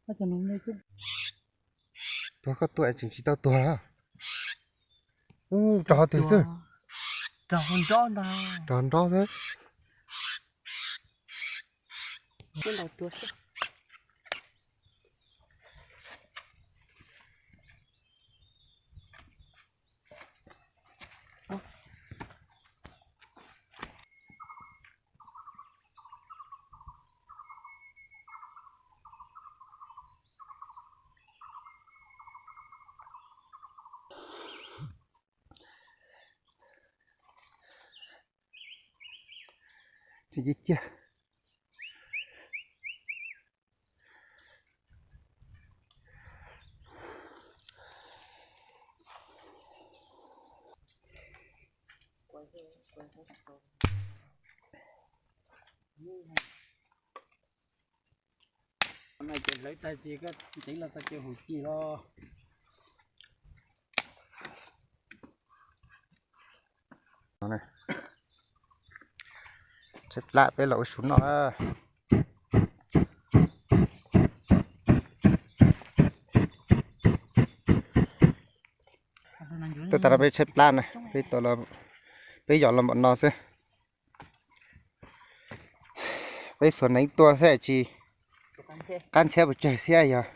Tuag koj tuaj tseem tsis tau tuag lawm. Ub, rau qhov twg xwb? Rau nrob xwb. Tsis ciaj ciaj. No ces hlawv tag ces koj ntev los txog ces hum ci los. Tshaib plab peb los ua su noj. Tuaj tag no peb tshaib plab na, peb, peb yos los npaum no xwb. Peb xuas neeb tua xwb tsis qab ntxhiab pes tsawg thiab yog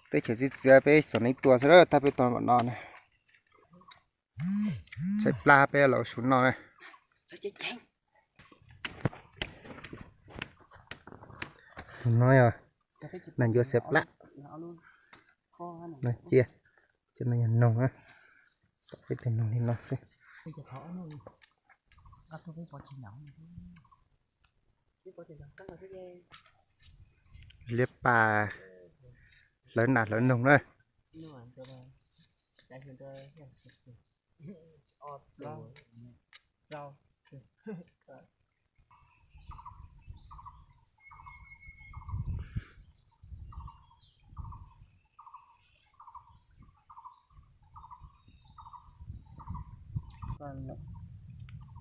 teb chaws txiv txiav peb xuas neeb tua xwb tag peb tuaj npaum no na. Tshaib plab peb los ua su noj na. No yog nas ncuav xav plab. No cia, cov no yog noog na. Tom peb tus noog li no xwb. Liab pas hlawv nas hlawv noog na.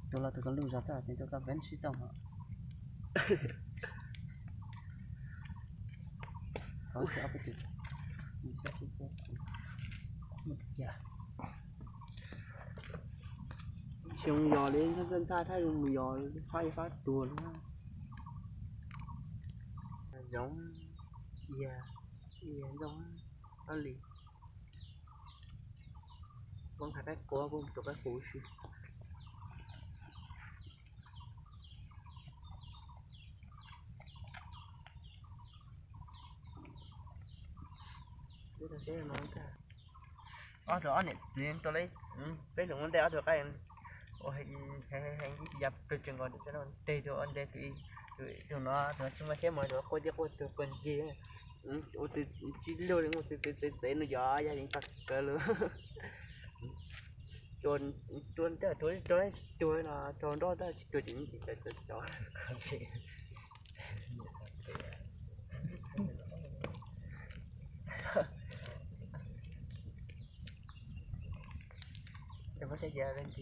Tus los tus koj lub zog txog ces tus koj ven sib tau hos. Xyoo yos li ntxhab ntxhab thab zoo mus yos fab fab tuag li. Zoov, ia, ia ntoo, ab li. Kuv nqa qaib qua kuv tus qaib qus si. Ob tug ob niam txiv rau peb lub ntej ob tug qaib ua heev ya pawg tsees nkaus nteg tus ua ntej tus, tus no tus tsis muaj siab mos tus quaj tiag quaj tuag pawg ncig. Ua tus tsis luag li ua tus txev txev no yog yog yeej tag kawg lawm. Tua ntej tua tsis tuag no, tua nroj ntej tsis tuag ces tsis tau tso.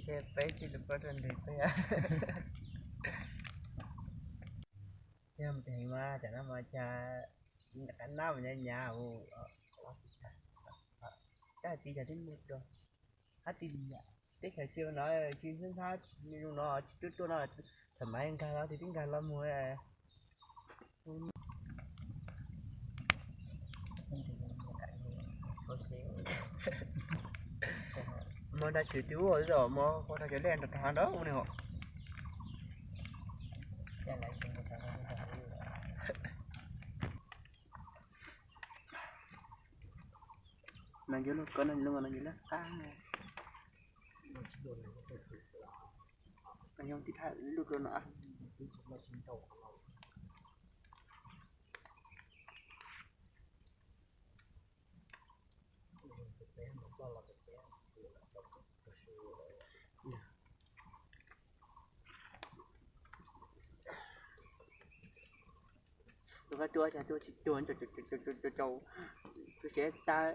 Ces peb tsis lus koj rau ntws peb. Yog mus heev mas tam no mas cas qab nab mas nyav nyav. Tab sis yog twb muaj dua hab tis li yam teb chaws tsis no tsis nthab nthab zoo no tsis tuaj tuaj no, thaum mas nkag los tis tib nkag los mus. Mog nrag tshwm twb ua zom mog ua rag cov lej nrag rag nrag ua li hos. Nas ncuav lub koj nas ncuav lub qab. Yog tib thaj lub rau no. Tus qab tuaj cas tuaj tsis tuag, tus siav tag.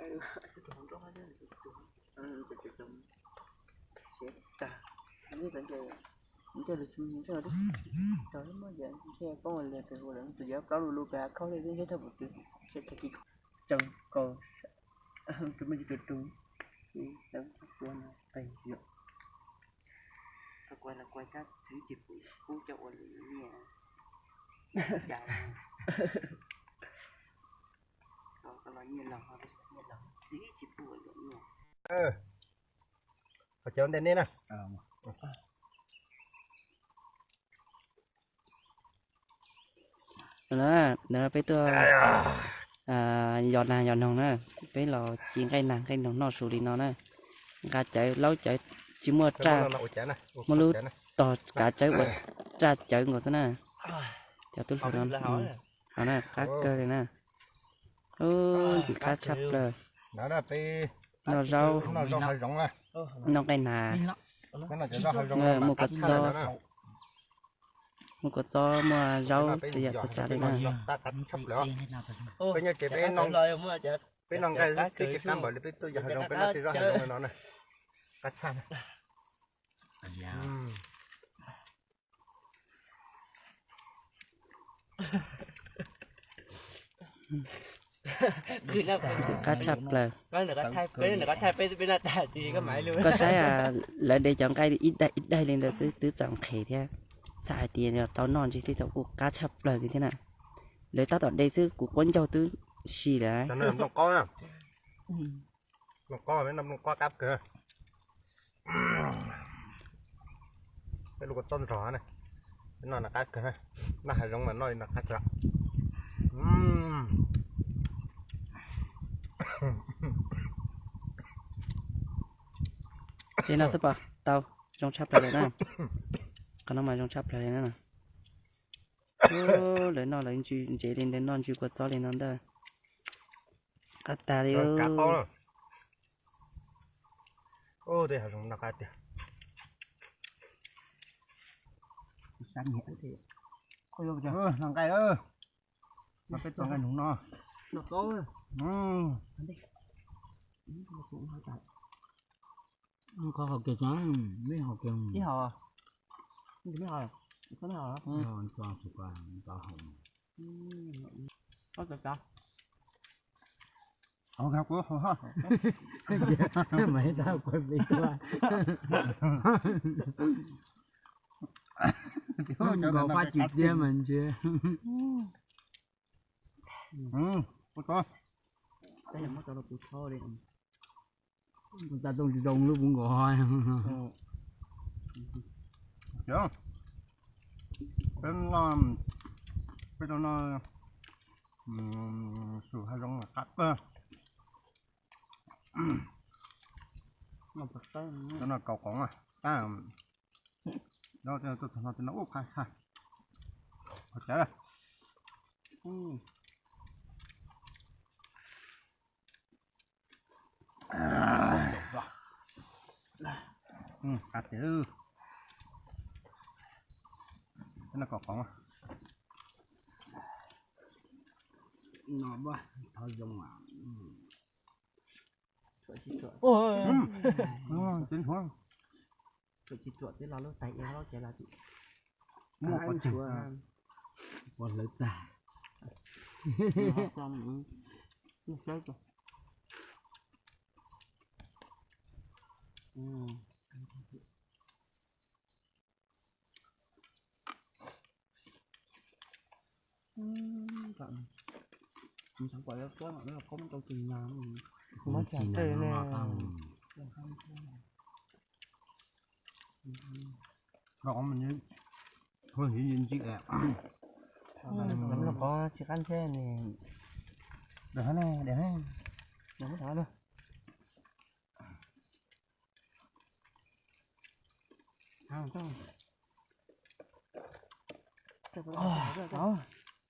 Siav tag. Ntsej lus tsis ntsej lus tib tog muab ces ntsej poob li pes hu lawm tus yav plaub lus lus pes hav khaub li ntsej thaj pum twg. Tseem kau, tus me tus tus, xeeb tua no qe yom. Kuv los kuv tab txwv tsis pub cov ua luam nyiaj. Los nyiaj los, nyiaj los txwv tsis pub ua luam nyiaj. Qhov cawv ntej nej na. Peb tuaj yos nas yos noog na, peb los ci nqaij nas nqaij noog noj su li no na. Nqa cawv laub cawv tsis muaj raj, muaj lub tog kav cawv ua raj cawv nkaus xwb na. Cov tub hluas no, no na qab kawg li na. Ntxim qab tshaj plaws. Noj zaub, noj nqaij nas, muaj kua txob, muaj kua txob muaj zaub txhua yam txhua tsav li na. Peb noj nqaij twb tsis qab npaum li peb tuaj yos hav zoov, peb noj tej zaub hav zoov no na. Qab tshaj. Ntxim qab tshaj plaws. Koj saib, lawv de cov nqaij ib daig ib daig li ntawd xwb twb txaus nqhis thiab. Xav hais tias tau noj ntshe thiaj tau kuj qab tshaj plaws li thiab na. Lawv tab tom de xwb kuv quab ncaug twb si lawm. Nplooj qob, nplooj qob, peb noj nplooj qob qab kawg. Peb lub kua txob nrog na, peb noj no qab kawg na. Noj hav zoov mas noj li no qab kawg. Li no xwb pom tau, zoo tshaj plaws li na. Qhov no mas zoo tshaj plaws li na. Lawv noj lawv ntse li ntawd, noj ntsw kua txob li no ntag. Qab tag li. Tej hav zoov no qab tiag. Noj nqaij, noj peb tug nqaij nug no. Koj haus kiag, meb haus kiag. Ib haus, meb haus, txhob meb haus. Nkaus qab tsis tiag mas ntshe. Muab tso los puv tshab li. Tag tooj tsis tau lub puv nkaus. Peb no, peb no su hav zoov qab kawg. Cov no kaus qoov, tab no ub qab tshaj. Qhov cawv. Qab tiag. Cov no kaus qoov. No thov zoo. Tsis tsuam tib los lub tais ia lub ces los muaj qhov tseem, qhov hlawv tag. Tsis qab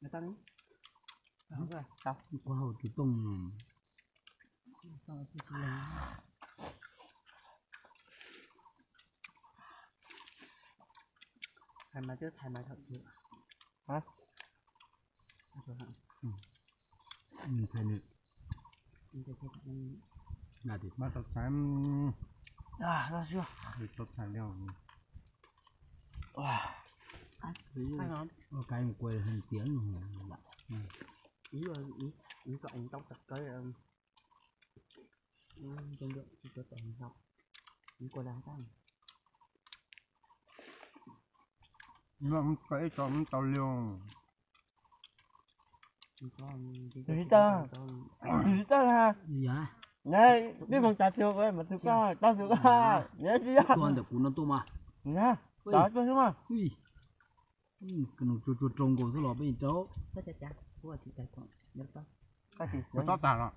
thiab ne. Kuv haus tus tooj. Hais mas twb txhais mas thaum twg. Txhais nws. Mas tau txhais. Tau txhais li. Ua kai mus kua tiav. Ib, ib, ib tau tag kawg. Ib, ib, ib, ib, ib, ib, tau li. Tus tsis tau, tus tsis tau ha. Peb moog tas tug mas tug koj tau tug koj. Tuaj ntawm kuv no tuaj mas. Tuaj xwb mas. Nws tsuag tsuag rau nkaus xwb los peb rau. Kuv txob tag los.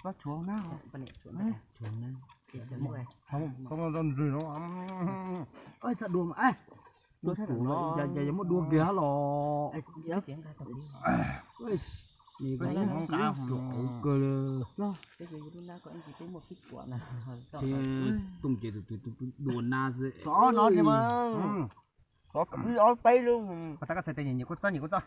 Koj tshuav na. Tshuav na. Koj muaj txoj ntswg no. Txhob dua mas. Yog muaj dua kiag los. Kawg li. Tooj ces tus twg dua na xwb. Ob peb lub. Koj tab koj xav tias nyiam nyiam kuj txob nyiam kuj txob.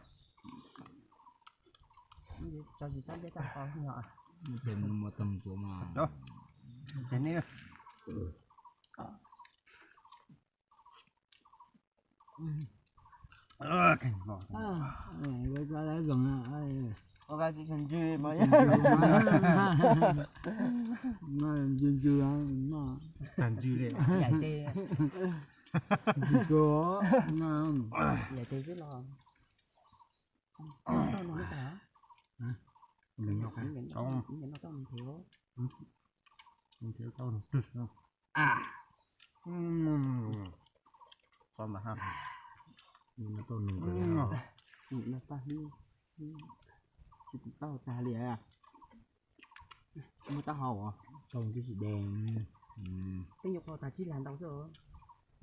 Ntws ntws li. Ntws kawg. Tau tag li. Muaj taub hau os. Tau tib si dees. Peb nyuam qhuav tag tsib lag ntau xwb.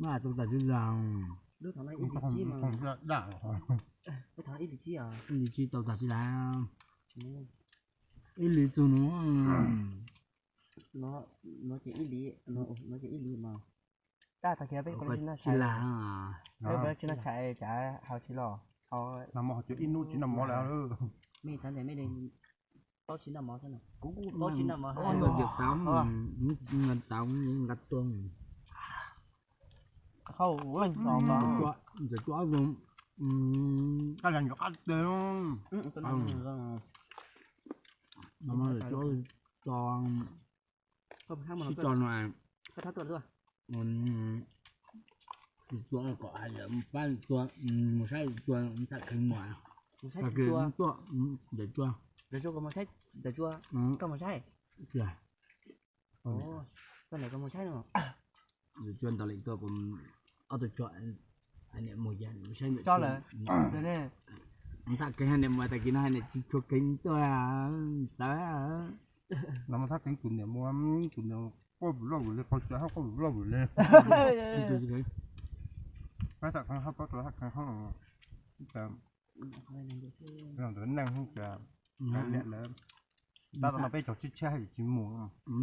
Mas tau tag tsib lag. Lub thaum no ib lis tsib mas. Lub thaum ib lis tsib os. Ib lis tsib tau tag tsib lag. Ib lis tug no. No ces ib lis, no ces ib lis mas. Tab tag kiag peb tsib lag. Peb tsis noj tshais cas hau tsis los. Noj mov hauv cov ib hnub tsis noj mov lawm. Mej xav tias mej paub tsis noj mov xwb no. Kuv kuj paub tsis noj mov. Nqa tau nqa tuaj. Hau leej no. Ntawm cua, ntawm cua, qab tes. Ntawm cua tso, sib tso no. Tus cua kom hais lawm pab cua, mus saib cua, txhaj kheev mus. Ntawm cua, ntawm cua, koj mus saib. Koj niam koj mus saib no. Ntawm cua ntawd lawm tuaj kuv ob tug cua, niam mus ces saib ntawm cua. Txhaj kheev hais niam mus tag kis no hais niam tsis tshua kheev tuaj tawv. No mas thaj kheev tus niam mus, tus niam quaj vwm loj vwm li, qhov cua hab quaj vwm loj vwm li. Pab tam kheev hab, pab tam kheev hab. Ntawd neeg hab cas liam lawm. Tab tom no peb caug tshiab tshiab hab tsis mus.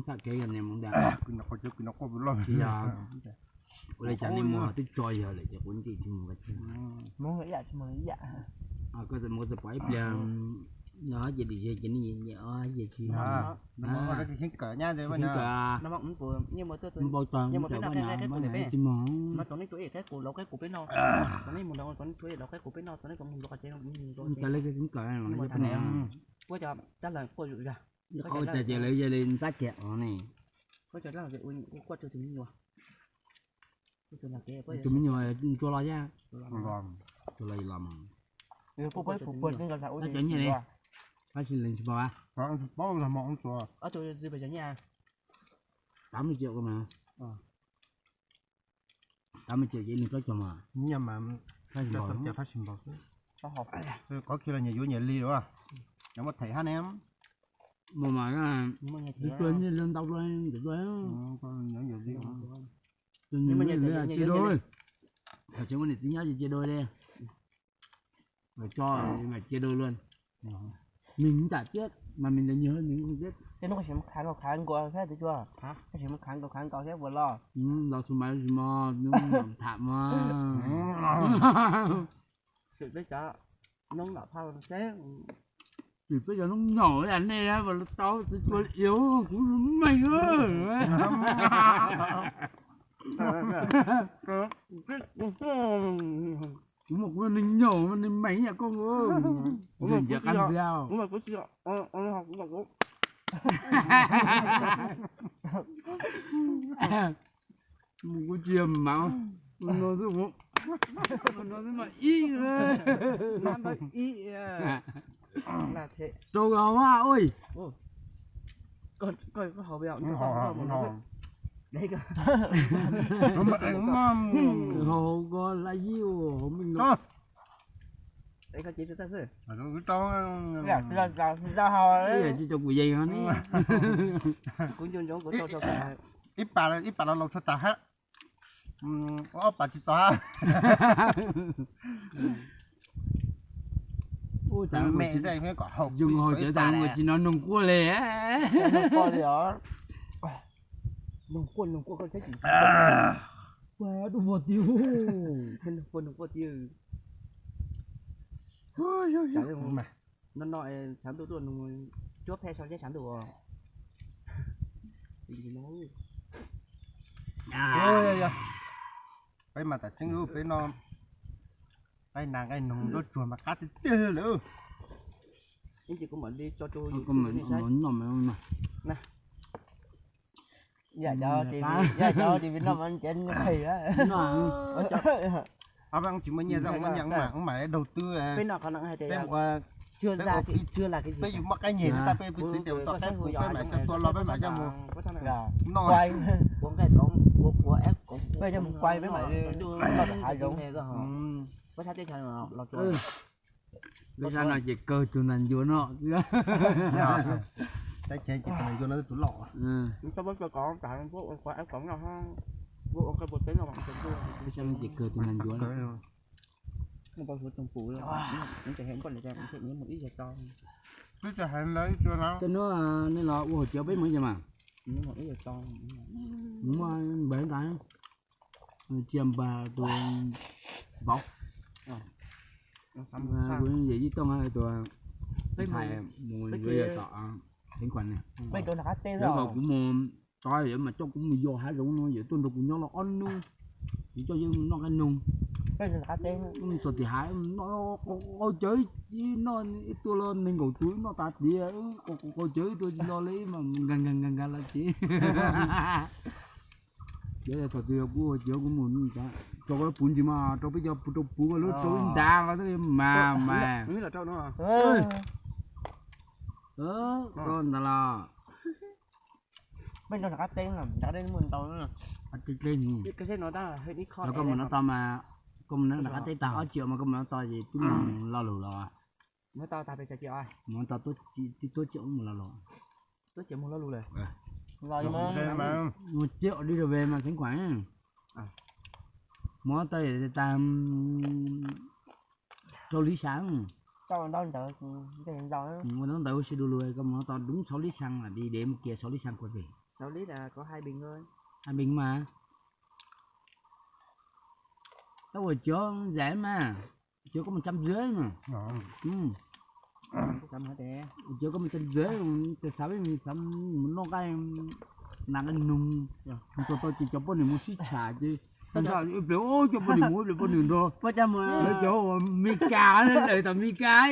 Thaj kheev yog niam mus ntag. Kws no quaj, kws no quaj vwm loj vwm li. Ua li cas nej mus twb tso yawg lawm ces kuv ntshe tsis mus kiag thiab. Mus ib yam tsis mus ib yam. Koj txawm mus txawm pom ib pliag no ces dim zis ces nej nyiam nyiam ces tsis mus. Kheev kawm nyab ntawd, kheev kawm. Npau taws txawm pab na, tsis mus. Mus cas li kheev kawm los peb qhov no. Qhov cas ces lawv yog li ntxab kiag qhov ne. Tus me nyuam tsuas los yaj. Tsuas los los mas. Tab cov nyiaj ne, tab sis leej tsis paub. Ob tug txiv pes cov nyiaj? Tám mươi triệu cơ mà. Tám mươi triệu ces ib leeg plaub caug mas. Nyiaj mas tab sis npaum xwb. Qhov kiag los nyias yuav nyias li lawm. Nyias muaj them hab ne. Mus mas, tsis tuaj nyiaj li ntau dua, ntau dua. Tus nyiaj li cia dua. Thaum tseem ua niam txiv nyob ces cia dua li. Mas tso, mas cia dua luaj. Nws ntam thiab mas nws ntam nyiaj nws thiab. Tej hnub koj sim mus khav nkaus khav nkaus saib tus cua. Koj sim mus khav nkaus khav nkaus saib puas los. Los txhua mas tsis mos, tham mas. Sim peb cov noob nraum phaj seb. Sim peb cov noob nraum nej puas tau tus cua li kuv meej. Kuv mas kuv yog neeg nyaum neeg meem yam koj, ncav qab ntxiag. Kuv tsis yog mas, no xwb, no xwb mas ib, rau a ua, haus ko la yib haus me no. Tsis tau kuv yees no ne. Ib pas los laus tshua tas hab. Ob pas tsis txog hab. Zoo haus cawv tas mus tsis no noog quaj li. Noog quaj, noog quaj, koj saib tsis, dub vog tiag. Noog quaj, noog quaj tiag. No no, tshav ntuj tuaj nug cuab phej sau seb tshav ntuj os. Peb mas tam tseeb peb no, nqaij nas nqaij noog nruab tsuag mas qab tiag tiag li lawm. Ib ntsis kuv mam li tso rau YouTube nej saib. Yam cov T V no mas ntiav qhis. Tsis muaj nyiaj, ua nyiaj mam daug twb. Peb no qhov no hais tias peb ua, peb yus muaj qaib nyeg tas peb piv txwv tias ua tau qaib qus peb mam coj tua los peb mam coj mus noj. Peb coj mus quaj peb mam noj tom hav zoov. Peb sab no ces kawg tus nas ncuav no xwb. Tab sis ces tus nas ncuav no tus loj. Peb sab no ces kawg tus nas ncuav no. Tej hnub nej los ua hauv tsev peb mus ces mas. Muaj npawg ntawd, tsia npawg tus vauv, kuv yawm yij tooj tus ntxhais mus yuav yawg tom Xeev Khuam ne. Yawg kom kuv mus, tod yawg mas coj kuv mus yos hav zoov no, yawg tuaj nrog kuv nyob los ob hnub, kuv coj yawg mus noj qaib noog. Mus txog tim hav, noj qaug cawv, noj ib tua los nees nkaum tus, noj tas tiav, qaug cawv ib tua tsis los li mas nkag nkag nkag nkag los tsev. Cov thaum twg kuv ua cov kuv mus rau koj puv ntsis mas rau peb cov puv rau puv koj lub rau ib nrad koj thiaj mas mas. Koj ntawd los. Koj mus nov tau mas, koj mus nov tau qab teb tag ob triệu mas koj mus nov tau ces twb mus lo lus los. Mus nov tau twb tuab triệu mus lo lus. Tuab triệu mus lo lus lawm. Mus coj đi rồi về mà Xeev Khuam. Mus nov tau tas rau li sas. Ua ntawd ua si du lug, koj mus nov tau đúng sáu lít xăng là đi đến một kia sáu lít xăng quay về. Sáu lít là có hai bình thôi. Hai bình mà. Tao ua cov dễ mà. Cov koj mus chăm dế mà. Cov koj mus chăm dế, tes xav peb mus noj nqaij nas nqaij noog, mus txog tau ces cov poj niam mus sib tham ces, ib pliag cov poj niam mus ib pliag poj niam nrog, cov Meskas, lawv tom Meskas,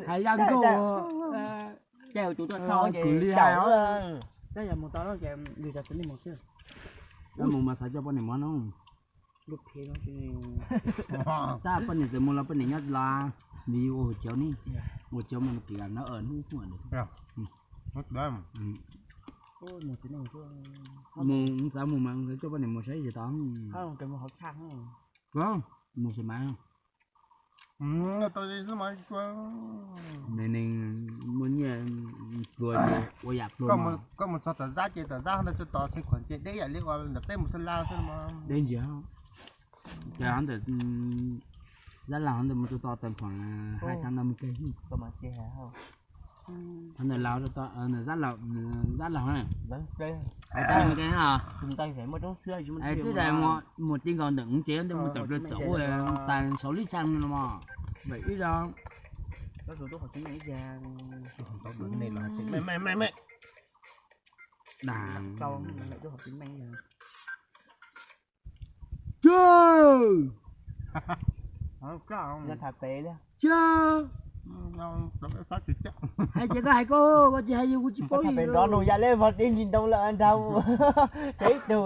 hais yaj nkauj, kwv li hais. Mus mas xav coj poj niam mus no. Tab poj niam txawm mus los poj niam nyob los, vim ua hauv cawv ne, ua cawv mas nws kiv nab hnub hnub. Mus xav mus mas xav coj poj niam mus saib tsis tau. Mus xav mas. Neeg neeg muaj nyiaj pluag ces ua yam pluag. Koj mus txog tom Zab ces tom Zab ntawd tso tos Xeev Khuam ces deb yam li ua ntawm peb mus Xab Laj xwb. Deb ntsis. Ces ntawm Zab Laj ntawd mus tso tos Xeev Khuam hai trăm năm mươi cây. Ntawm Laj, Zab Laj, hai trăm năm mươi cây hos. Twb mus ti nkaus ntawm ub tsev ntawd mus tawm plaws txawm ua tas sáu lít xăng no mas. Vậy ib zaug. Đàn. Chau. Tham pem li. Hais tias koj hais koj, koj tsis hais kuv tsis paub li. Nrov nug ya lej vog tib ntsis ntoo lawm nrau. Tsev ib tug.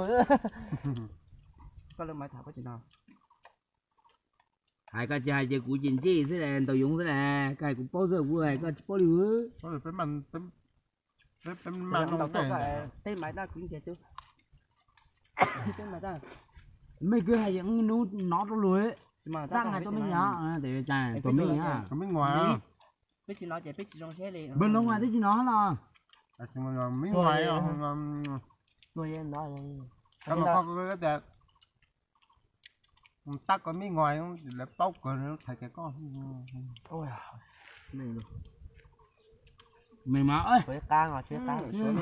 Hais koj tsis hais ces kuv ces ntsej xwb las, ntaus yoov xwb las, koj hais kuv paub xwb, kuv hais koj tsis paub li. Mej kwv hais ub nub nov rau lug, tab hais tuaj mej nyab, tuaj mej nyab, peb tsis nov ces peb tsis zoo seb li. Npawg Ntxoov mas twb tsis nov los. Tab koj mej nyab lawv paub kawg lawv txhais tes koj. Meej mas, tshuav qab, tshuav qab, tshuav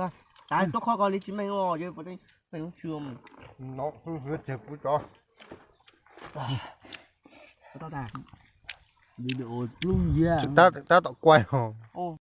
qab. Tav tuaj qhov ko li tsis meej os, meej lub tsua. Tseg kuv cov video pluj yag. Tab tom kuaj os.